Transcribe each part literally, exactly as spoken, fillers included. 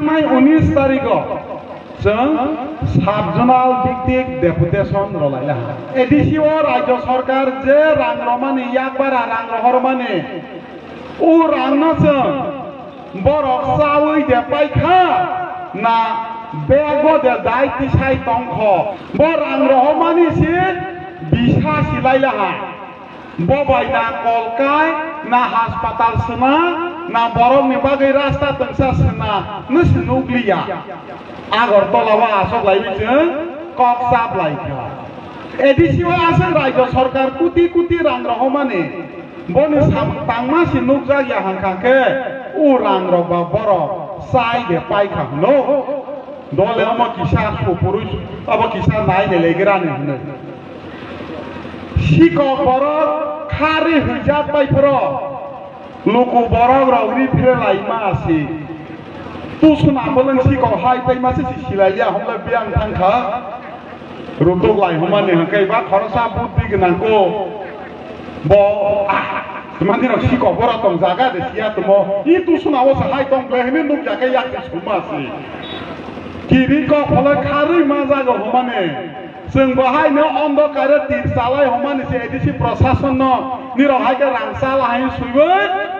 Mai unis tarikh o chwng sub zonal biktik deputation rwlai laha. A D C o rajyo sarkar je rang rwmani, yak bara rang rohormani, o rangno chwng borok chaui de paikha na bego de dai tisai tongkho? Bo rang rohormani se bisa silai laha. Bo bai na kol kai, na haspatal sina, na borokni bagwi rasta twngsa sina, no se nukliya. Agartala o aswk laiwi chwng kok chap lai kha. A D C o aswk rajyo sarkar kuti kuti rang rohormani, boni samung tangma se nukjak ya hwnkha khe, o rang rok ba borok chai de pai kha hwno. Dole omo kisa supurui, abo kisa nai lelegrani hwno. Sikok borok kharwi hwijak pai phoro, luku borok rok ri phere laima si. Tusuna bolong sikok hai tei masi si silai ya, hwnle biyang thang kha. Rutuk lai hwnmani hwnkhe ba khoroksa buddhi gwnang ko. Bo, ah, mani rok sikok bora tong jaga de siya tumo. I tusuna o sa hai tong ble hwnwi nuk ya khe yak suma si. Kiri kok pholoi kharwi ma jaga hwnmani. Chwng bo hai no ondo kare tir chalai hwnmani se A D C prosason no nirok hai khe rang chala hai swiwi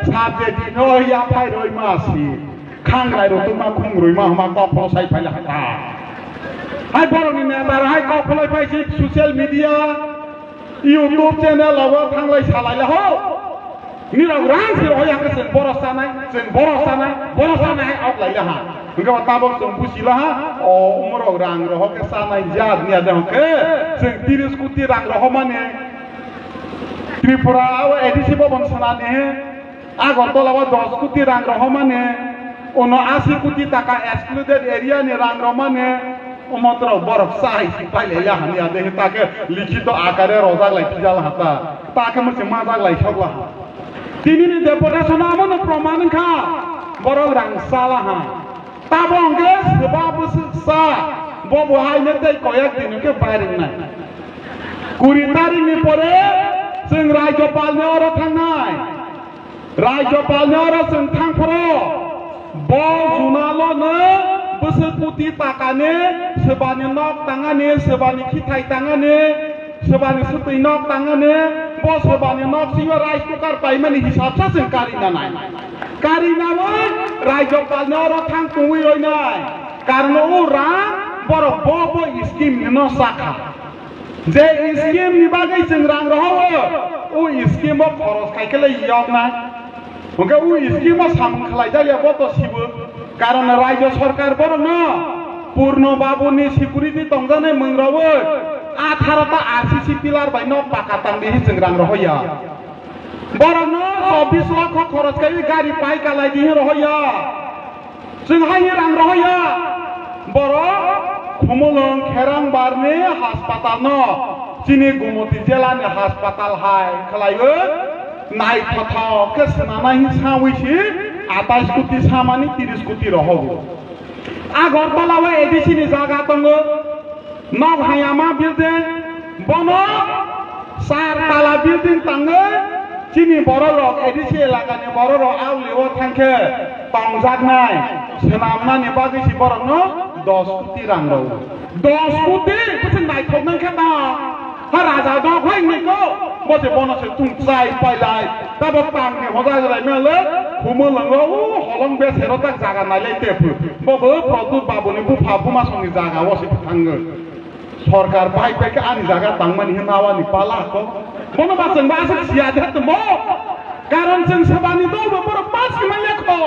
subject no ya phai roi ma si. Khang rai rok tuma khung roi ma hwnma kok pho sai phai la ha ta. Hai borok ni member hai kok pholoi phai si social media, YouTube channel abo thanglai salai la ho. Nirok rang si rohoi hake chwng borok chanai, chwng borok chanai, borok chanai hai ok lai laha. Hwnkhe bo tabok chwng busi laha, o umorok rang rohok khe chanai jat niya de hwnkhe chwng tiris koti rang rohomani. Tripura o A D C bobon sanani, Agartala o dos koti rang rohomani, uno asi koti taka excluded area ni rang romani, umotro borok chai si pai lai laha niya de hwnkhe take likhito akare rojak lai pijal hata, take mwse majak lai sok laha. Tini ni deputation amo no proman wngkha, borok rang chala ha. Tabo hwnkhe swba bwswk sa, bo bo hai ne tei koyak din hwnkhe bairing nai. Kuri tarik ni pore chwng rajyopal ni oro thangnai. Rajyopal ni oro chwng thang phoro, bo junalo no bwswk koti taka ni, swbani nok tangani, swbani khithai tangani, Swbani swtwi nok tangani, bo swbani nok sio rice cooker paimani hisab sa chwng kari nanai. Kari nawi rajyopal ni oro thang tongwi roinai. Karon o rang borok bo bo scheme ni no sakha. Je scheme ni bagwi chwng rang rohoro, o scheme o khoros khai khe le yok nai. Hwnkhe o scheme o samung khlai jak ya bo to sibo. Karon rajyo sarkar borokno Purno Babu ni security tongjaknai mwng rogwi atharo ta R C C pillar bai nok paka tangdi hi chwng rang rohoya. Borokno chobbish lokho khoros kaiwi gari pai kalai di hi rohoya. Chwng hai hi rang rohoya. Borok Khumulwng Kherang Barni haspatal no chini Gumoti jela ni haspatal hai khlaiwi naithothok khe swnamnai hi sawi si atais koti samani tiris koti rohogo. Agartala o A D C ni jaga tongo, nok hayama building, bono char tala building tangwi chini borok rok A D C elaka ni borok rok auli o thangkhe tongjaknai swnamnani bagwi si borokno dos koti rang rw. Dos koti bwswk naithok nang khe na? Ha raja dok hai ni ko, bo se bono se tung chai pai lai. Tabo tang ni hoda jai mele, humo lango, u holong be sero tak jaga nai lai te phu. Bo bo Produt Babu ni bupha buma song ni jaga o se thango. Sorkar bai bai ke ani jaga tangmani hin nawa ni pala ko. Bono ba chwng ba aswk siya de to mo. Karon chwng sabani do bo borok pas ki manya ko.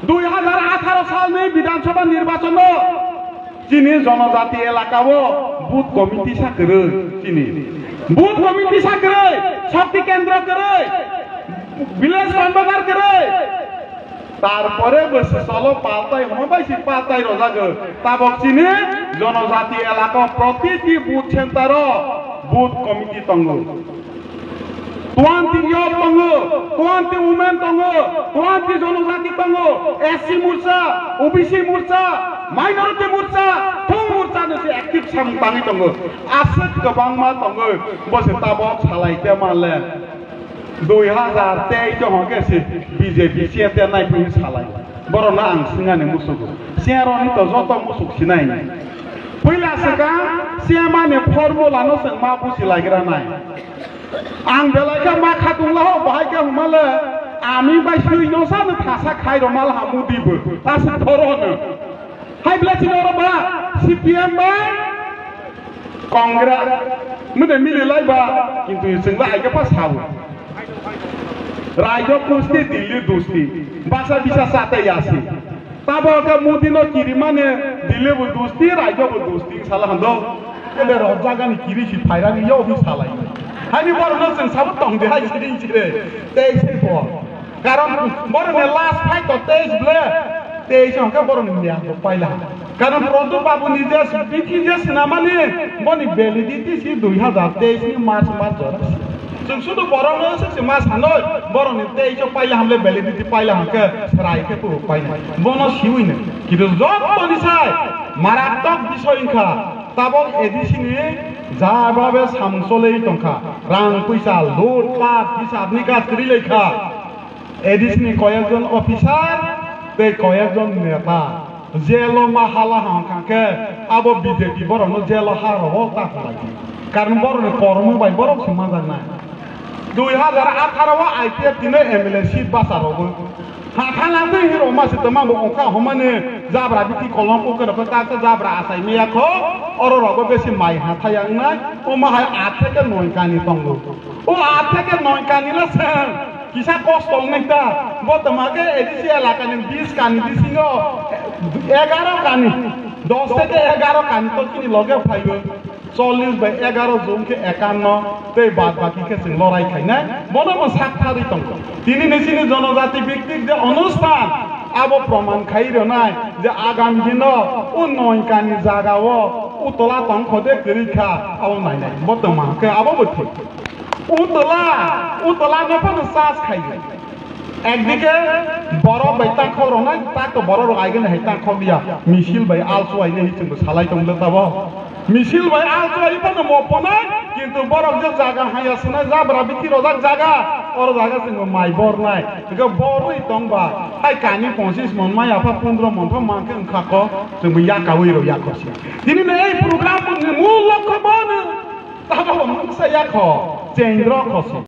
Dui hajar atharo sal ni Bidhan Sabha nirbachon o chini jonojati elaka o booth committee sa kwrwi chini. Booth committee sa kwrwi, Shakti Kendra kwrwi, village convener kwrwi. Tarpore bo se solo paltai hwnba bai si paltai rojago. Tabok chini jonojati elaka o protiti booth center o booth committee tongo. Twenty youth tongo, twenty women tongo, twenty jonojati tongo, S C morcha, O B C morcha, minority morcha, thung morcha no se active samung tangwi tongo. Aswk kwbangma tongo, bo se tabok salai te manle. Dui hajar teis o hwnkhe se B J P C F te nai phai salai. Borokno ang swngani musugo. Siya rokni to joto musuk sinai. Puila swkang siya mani formula no chwng ma buji lagira nai. Ang belai khe ma khatung laho bahai khe hwnmale ami bai sui no sano thasa khai rw mal ha Modi bo. Aswk thoro hwno. Hai bla chini oro ba C P M bai Congress mide mili lai ba, kintu chwng la aike pa sabu. Raijo kusti Delhi dusti, basa bisa sate yasi. Tabo ka Modi no kiri mane Delhi bo dusti, raijo bo dusti sala hando. Ele rojagani kiri si phairani yo bi salai. Hani bor no chwng sabu tong de hai sidi chire. Tei se bo. Karon boroni last fight to teis ble, teis hwnkhe boroni miyang bo paila. Karon Prodip Babu ni je bithi je swnamani boni validity si dui hazar teis ni March mas jora. Chwng sudu borokno se se ma sanoi boroni teis o paila hamle validity paila hwnkhe srai khe puro paila. Bono siwino. Kintu jotoni sai maratwk bisoi wngkha tabok A D C ni ja babe samung cholei tongkha. Rang puisa lut pat hisab nikas kwrwi lai kha. A D C ni koyekjon officer tei koyekjon neta jelo ma hala hang kha khe abo B J P borokno jelo ha rogo ta khlai di. Karon borokni kormo bai borok se manjaknai. Dui hazar atharo o I P F T no M L A seat basa rogo. Ha thang ang tei hiro ma se tama bo ongkha homani jabra biti kolom ko kero ko ta ta jabra asai meya kho oro rogo besi mai ha thaya wngnai o ma hai aat theke noi kani tongo. O aat theke noi kani la sang. Kisa kosto wngnai ta, bo tongma khe A D C elakani bis kani bisingo egaro kani, dos theke egaro kani to chini loge phaibo, chollish bai egaro jon khe ekanno, tei bad baki khe chwng lorai khainai, bono bo sak tharwi tongo. Tini ni chini jonojati biktik je onusthan, abo proman khai rwnai je agam dino o noi kani jagao o tola tong khode kwrwi kha, abo nainai, bo tongma khe abo bo thik. Utla, utla no phano charge khayo. Ekdike borok bai tangkhok rok nai, tak to borok rok aigene hai tangkhok ya. Misil bai alsu aine hi chwngbo salai tong le tabo. Misil bai alsu ai phano mo ponai, kintu borok je jaga haya swnai jabra bithi rojak jaga, oro jaga chwngbo mai bor nai. Eke borwi tong ba, hai kani ponchis mon mai apha pondro mon pha mankhe wngkha ko, chwngbo yakawi rok yakho si. Tini no ei program ni mul lokho bono. Tamo mungsa yakho, chendro khosi.